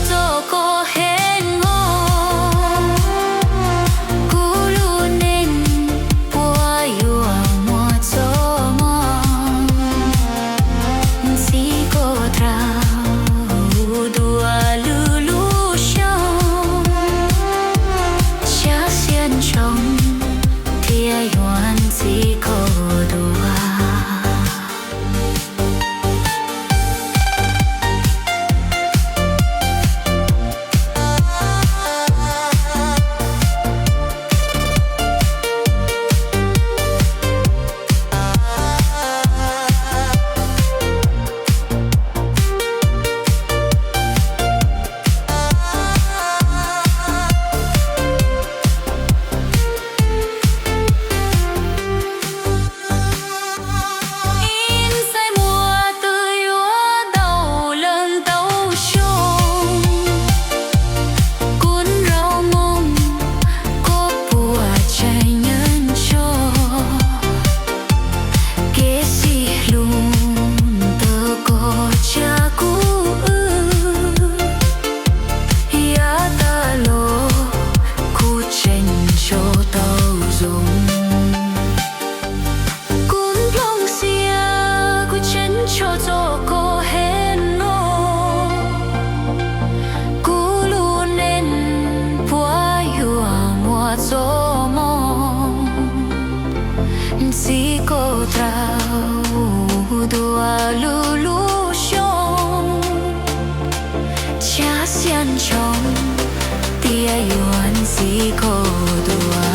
txoj koj hee noj, kuv lub neej puas yuav muaj txoj hmoo ntxiv koj rau dua lwm lub xyoo, txhaj xiab ntsoov thiaj yuav ntxiv koj dua. Ib ntxaij muaj twb yuav tau leej tau xyoo, kuv nrog moo koj puas tseem nyob ntsho, kev sib hlub ntawm koj thiab kuv wb, yav tas los kuv tseem nco tau zoo. Kuv nplooj siab kuv tseem nco txoj koj hee noj, kuv lub neej puas yuav muaj txoj hmoo ntxiv koj rau dua lwm lub xyoo, txhaj xiab ntsoov thiaj yuav ntxiv koj dua.